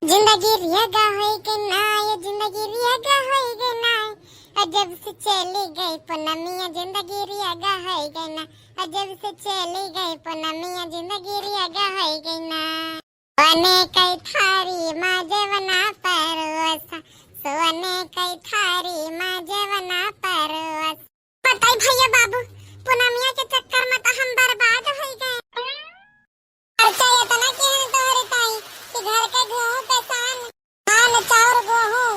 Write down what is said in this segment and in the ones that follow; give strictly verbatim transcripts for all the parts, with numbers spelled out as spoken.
जिंदगी रियगा होई गई ना, ये जिंदगी रियगा होई गई ना। अजब से चली गई पूनमिया, जिंदगी रियगा होई गई ना। अजब से चली गई पूनमिया, जिंदगी रियगा होई गई ना। सोने कई थारी मा जेवना परोसा, सोने कई थारी मा जेवना परोसा। बताई भैया बाबू, पूनमिया के चक्कर में तो हम बर्बाद हो गए। खर्चा इतना किहन तोहरे ताई कि घर के गेहूं के सान, धान, चाउर, गेहूं,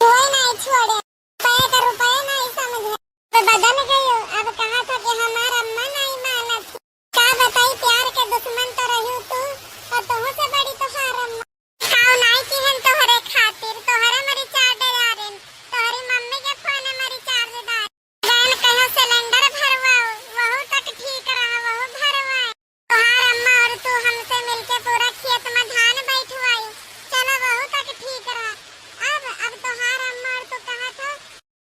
कोई नहीं छोड़े, रुपये का रुपये नहीं समझे। अब बदल गयो, अब कहा था कि हमार अम्मा नहीं मानत। का बताई, प्यार के दुश्मन तो रही तू, और तुहू से बड़ी तोहार अम्मा। काऊ नहीं किहन तोहरे खातिर, तोहरे मरी चार डरारेन, तोहरी मम्मी के फोन मरी चार्ज डाल। बहन कहो सिलेंडर भरवाओ, वहू तक ठीक रहा, वहू भरवाए। तोहार अम्मा और तू हमसे मिलके पूरा खेत में धान बैठवाई, चलो वहू तक ठीक रहा। अब, अब तोहार अम्मा और तू कहत हो,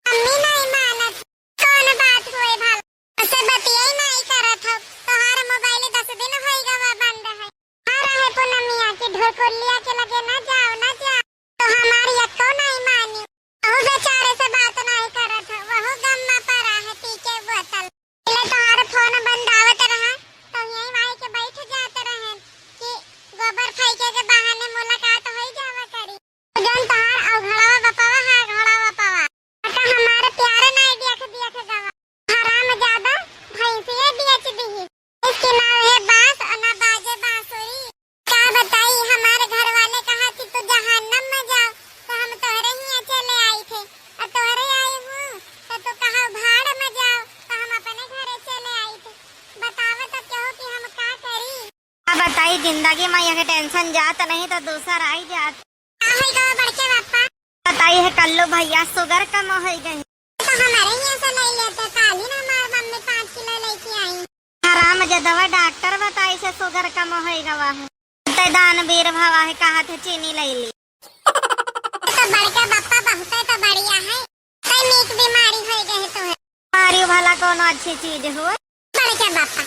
मम्मी नहीं मानत, कौन बात हुए भला? उसे बतिये नहीं करत हो, तोहार मोबाइल दस दिन होई गवा बंद है। आ रहे पूनमिया की ढोरकुलिया के लगे ना जाओ, ना जाओ। तो हमार यक्को नहीं मानी। अहू बेचारे से बात नहीं करत ह, वहू गम में पड़ा है, पी के बोतल। पहले तोहार फोन बंद आवत रहा, तो यहीं वहीं के बैठ जात रहे कि गोबर फेंके के बहाने मुलाकात होई जावा करी। जौन तोहार अवघड़वा बपवा है, घोड़ा बपवा। का हमार प्यार नहीं देख देख गवा। हराम ज्यादा भैंसिए बेच दिही। इसके ना रहे बांस और ना बाजे बांसुरी। का बताई, हमारे घर वाले कहा कि तू जहन्नम में जाओ, तो हम तोहरे हियां चले आई थे, और तोहरे आई हूँ, तो तू कहा भाड़ में जाओ, तो हम अपने घरे चले आई थे। बताओ तो कहो कि हम का करी? का बताई, जिंदगी में यह टेंशन जात नहीं तो दूसर आई जात। का होई गवा बड़के बापा? बताई है कल्लू भैया, शुगर कम होई गई। तो हमारे यहाँ से ले लेते, काली ना हमार मम्मी पाँच किलो लेके आई। हराम जदवा डॉक्टर बताई से शुगर कम होई गवा है। ते दानवीर भवा है, कहा थे चीनी ले ली। तो बड़के बापा बहुते तो बढ़िया है, कई नीक बीमारी होई गई है तोहे। बीमारी भला कोनो अच्छी चीज हो? बड़के बापा,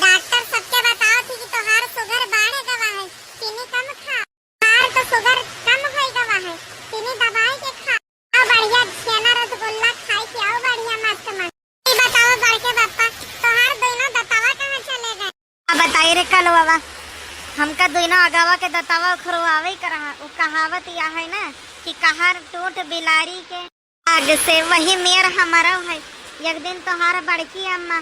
डॉक्टर सबके बताओ थी कि तोहार शुगर बढ़ गवा है, चीनी कम खा। तोहार तो शुगर कम होई गवा है, चीनी दबाई के खा। आओ बढ़िया छेना रसगुल्ला खाई के आओ, बढ़िया मस्त मस्त। ई बताओ बड़के बापा, तोहार दोनों दतवा कहाँ चले गए? अब बताई रे कलुआ, हमका दोनों अगवा के दतवा उखरवावे के रहा। वो कहावत या है ना कि कहार टूट बिलारी के आग से, वही मेर हमारा है। एक दिन तोहार बड़की अम्मा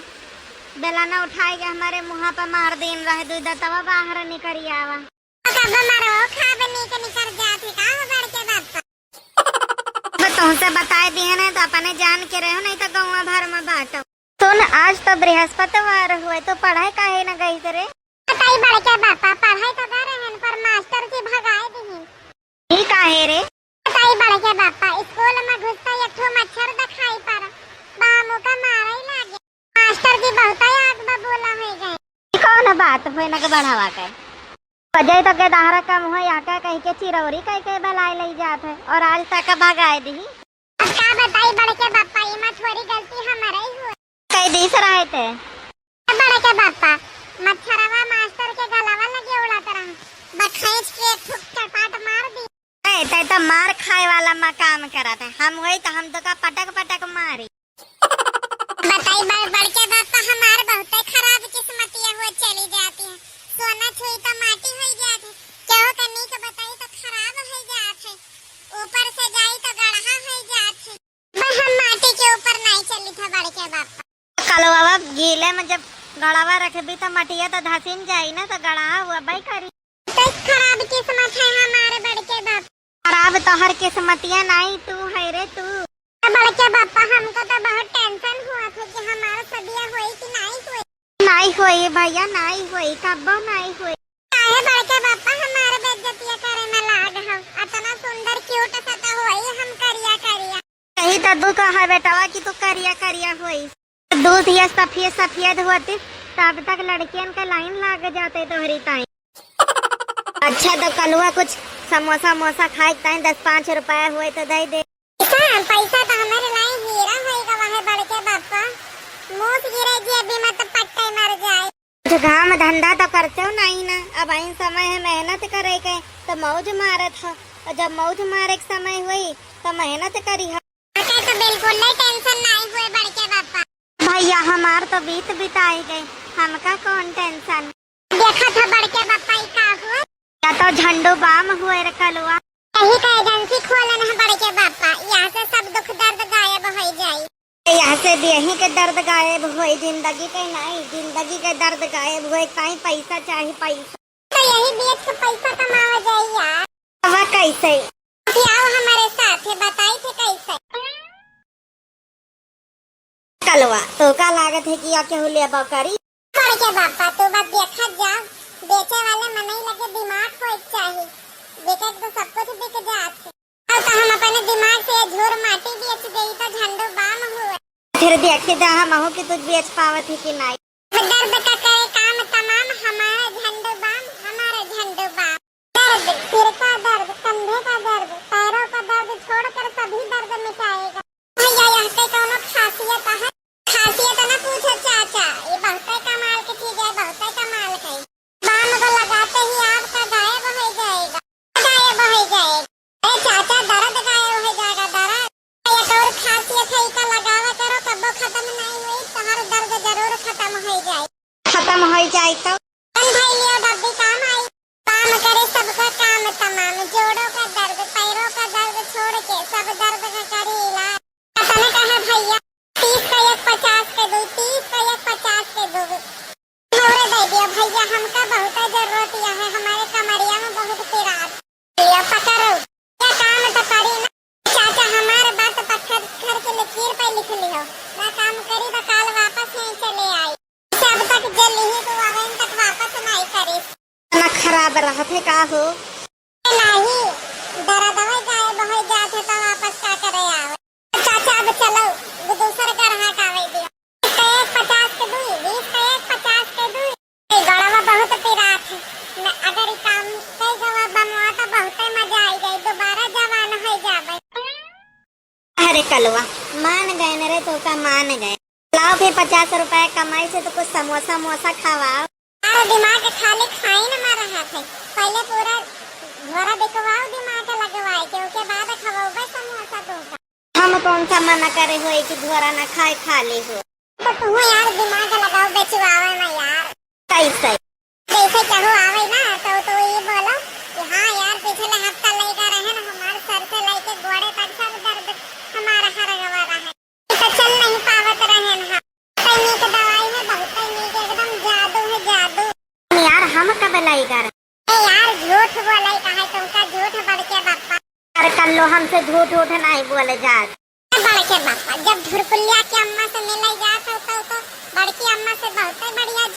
बेलना उठाए के हमारे मुँहा पर मार दिन रहे, दुई दतवा बाहर निकरी आवा। कब मरो खाब नीक निकर जात है का हो बड़के बापा? अब तुमसे बताए दिए ना तो अपने जान के रहो, नहीं तो गौवा भर में बांटो। सुन, आज तो बृहस्पतिवार हुए, तो पढ़ाई काहे न गई रे? बताई बड़के बापा, पढ़ाई तो गए रहन पर मास्टर जी भगाए दिहिन। ई काहे रे? बताई बड़के बापा, स्कूल में घुसता एक ठो मच्छर दिखाई पड़ा, बामू का मारा ही लागे। मास्टर जी बहुत आग बबूला हो गए। ई कौन बात होए न के बढ़ावा के? बजाई तो के दहरा कम हो, या का कह के चिरौरी कह के बलाए ले जात है और आज तक भगाए दी। अब का बताई बड़के बापा, इमा थोड़ी गलती हमारे ही हुए। कह दी से रहे थे। बड़के बापा, मच्छरवा मास्टर के गलावा लगे उड़ात रहा, बखैंच के एक ठुक चपाट मार दी। ए, तै तो मार खाए वाला मा काम करत है, हम होई तो हम तो का पटक पटक मारी। बताई बड़-, बड़के बापा, हमार बहुते खराब किस्मतिया हुआ चली जाती है। सोना छुई तो माटी होई जात है, केहू का नीक बताई तो खराब होई जात है, ऊपर से जाई तो गड़हा होई जात है। बस हम माटी के ऊपर नहीं चली था बड़के बापा। कलवा गीले में जब गड़वा रखबी तो मटिया तो धसिन जाई ना, तो गड़हा हुआ भाई करी। तो खराब किस्मत है हमारे बड़के बापा। खराब तोहर किस्मतिया नाई तू है रे तू। ए बड़के बापा, हमको तो बहुत टेंशन हुआ था कि हमारा सदिया होई कि नाई होई। नाई होई भैया, नाई होई, कब्बो नाई होई। काहे बड़के बापा हमारे बेइज्जतिया करे में लाग हो? अतना सुंदर क्यूट सा तो होई हम करिया करिया। यही तो दुख है बेटवा कि तू करिया करिया होई। दूध ये सफेद सफेद होती तो अब तक लड़कियन का लाइन लाग जाते तोहरी ताई। अच्छा, तो कलुआ कुछ समोसा मोसा खाए के ताई दस पाँच रुपया हुए तो दे दे। पैसा, पैसा तो हमारे लाई हीरा होई गवा है बड़के बापा। मूस गिरे जी अभी मत पट्टे मर जाए। कुछ काम धंधा तो करते हो नहीं ना, अब आइन समय है मेहनत करे के, तो मौज मारत हो, और जब मौज मारे के समय हुई, तो मेहनत करी हो। तो बिल्कुल नहीं टेंशन नहीं हुए बड़के पापा। भैया, हमार तो बीत बिताई गई, हमका कौन टेंशन। देखा था बड़के पापा, ई का हुआ? या तो झंडू बाम हुए रे कलुआ। यही का एजेंसी खोलन है बड़के पापा, यहाँ से सब दुख दर्द गायब हो जाई। यहाँ से देही के दर्द गायब होई, जिंदगी के नहीं, जिंदगी के दर्द गायब होई। काहे पैसा चाही, पैसा। तो यही बेच के पैसा कमावा जाई यार। अब कैसे? कि आओ हमारे साथ, बताई थे कैसे। कलवा, तो का लागत है कि या केहू लेबा करी? बड़के पापा, तू बात देखत जा, बेचे वाले मनई लगे दिमाग होए के चाही, बिके तो सब कुछ बिक जात है। और तो हम अपने दिमाग से ये झूर माटी बेच देई तो झंडू बाम हुए। फिर देखी जा हमहू कि तू बेच पावत है कि नहीं। दर्द का करे काम तमाम, हमारा झंडू बाम, हमारा झंडू बाम। दर्द, सिर का दर्द, कंधे का दर्द, पैरों का दर्द छोड़कर सभी दर्द मिटाएगा। भैया, यह के कौनो खासियत है? खासियत न पूछो चाचा, ये बहुते कमाल की चीज है, बहुते कमाल की। बाम को लगाते ही आपका गायब हो जाएगा, गायब हो जाएगा। ए चाचा, दर्द गायब हो जाएगा, दर्द। एक और खासियत है, इका लगावा करो, कब्बो खत्म नहीं हुई, तुम्हारा दर्द जरूर खत्म हो जाए। खत्म हो जाए तो? कौन भाई लियो डब्बी काम आई। काम करे सबका काम तमाम, जोड़ों का दर्द, पैरों का दर्द छोड़ के सब दर्द का करे इलाज। कितने का है भैया? तीस का एक पचास के दो, तीस का एक पचास के दो। हमरे दे दिया भैया, हमका बहुत जरूरत यह है, हमारे कमरिया में बहुत पिरात। भैया पकड़ो, क्या काम तो करी ना। चाचा हमारे बात पत्थर घर के लकीर पे लिख लियो, ना काम करी तो काल वापस यहीं चले आई। जब तक जे लिही तो वहीं तक वापस नहीं करी। इतना खराब रहत है का हो? नहीं, दर्दवा गायब हो जात है तो वापस का करे आवे। चाचा अब चलो, वो दूसर ग्राहक आवे दियो। बीस का एक पचास के दुई, बीस का एक पचास के दुई। ए गड़वा बहुत पिरात है। न, अगर ई काम कई गवा बनवा तो बहुते मजा आई जाई, दोबारा जवान हो जावे। अरे कलवा, मान गए न रे, तो का मान गए। लाओ फिर पचास रुपया कमाई से तो कुछ समोसा मोसा खवाओ। अरे दिमाग खाली खाई न मारा हाथ है, पहले पूरा घोरा बिकवाओ दिमाग लगवाए के, ओके बाद खवाओ बस समोसा तुमका। हम कौन सा मना करे हो कि घोरा ना खाए खाली हो। तो तुम यार दिमाग लगाओ बेचवावे ना यार। कैसे? जैसे केहू आवे ना तो, तो ये बोलो कि हाँ यार, पिछले हफ्ता लइका रहे ना, हमार सर से लेके गोड़े तक सब दर्द हमारा हर गवा रहे। तो चल नहीं पावत रहे ना। बहुत नीक दवाई है, बहुत नीक, एकदम जादू है, जादू। यार, हम कब लइका रहे? ए यार, झूठ बोले काहे, तुमका झूठ बड़के बापा। अरे कल्लो, हमसे झूठ उठ नहीं बोले जात। बड़के बापा, जब धुरकुलिया के अम्मा से मिले